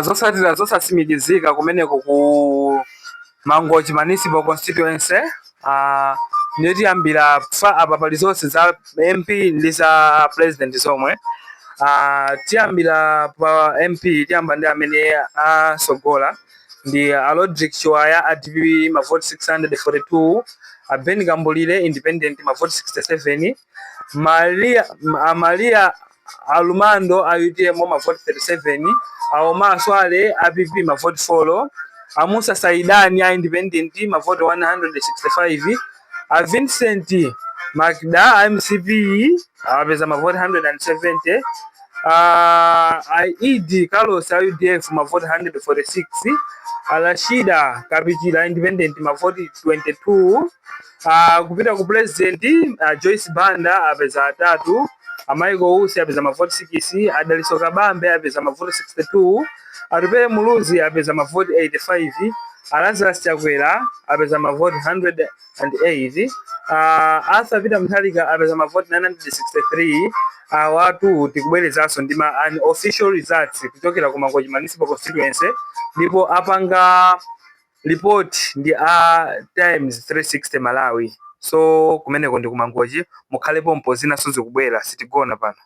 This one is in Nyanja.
Zotsatira zosatsimikizika kumeneko ku Mangochi Municipal Constituency. Ndiye tiyambira fa apa pali zonse za MP ndi za president zomwe. Tiyambira pa MP, tiyamba ndi amene asogola ndi a Rodrick Chiwaya a DPP, mavoti 642, a Ben Kambulire independent, mavoti 67, Maria Alumando a UTM, mavoti 37, a Omar Swale a PP, mavoti 4, a Musa Saidani a independent, mavoti 165, a Vincent Makda a MCP apeza mavoti 170, a Idi Carlos a UDF, mavoti 146, a Rashida Kapichira independent, mavoti 22. Kupita ku president, Joyce Banda apeza atatu, a Michael Usi apeza mavoti 6, a Dalitso Kabambe apeza mavoti 62, Atupele Muluzi apeza mavoti 85, a Lazarus Chakwera apeza mavoti 108, Arthur Peter Mutharika apeza mavoti 963. Awatu tikubwerezanso ndi ma unofficial results kuchokera ku Mangochi Municipal Constituency, ndipo apanga report ndi a Times 360 Malawi. So kumeneko ndi ku Mangochi, mukhalepo mpo, zinaso zikubwera, sitigona pano.